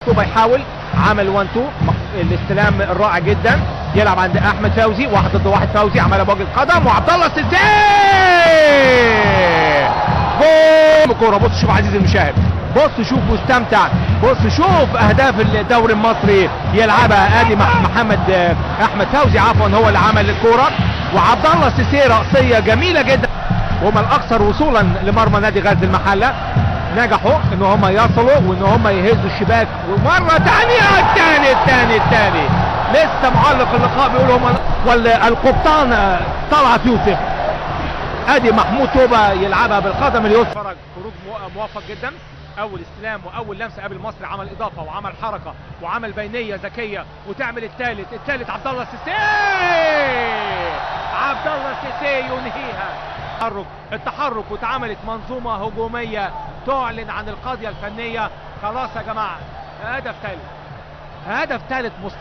طوبة يحاول، عمل 1 2، الاستلام الرائع جدا، يلعب عند احمد فوزي، 1 ضد 1، فوزي عملها بوجه القدم وعبد الله السيسي جول. كورة بص شوف عزيزي المشاهد، بص شوف واستمتع، بص شوف اهداف الدوري المصري يلعبها. ادي محمد احمد فوزي عفوا هو اللي عمل الكورة، وعبد الله السيسي راسية جميلة جدا. وهم الاكثر وصولا لمرمى نادي غزل المحلة، نجحوا ان هم يصلوا وان هم يهزوا الشباك. ومرة ثانية الثاني الثاني الثاني، لسه معلق اللقاء بيقول هم والقبطان طلعت يوسف. ادي محمود توبه يلعبها بالقدم اليسرى، خروج موفق جدا. اول استلام واول لمسه قبل مصر، عمل اضافه وعمل حركة وعمل بينيه ذكية، وتعمل الثالث الثالث. عبد الله السيسي، عبد الله السيسي ينهيها. التحرك واتعملت منظومة هجومية تعلن عن القضية الفنية. خلاص يا جماعة، هدف ثالث، هدف ثالث.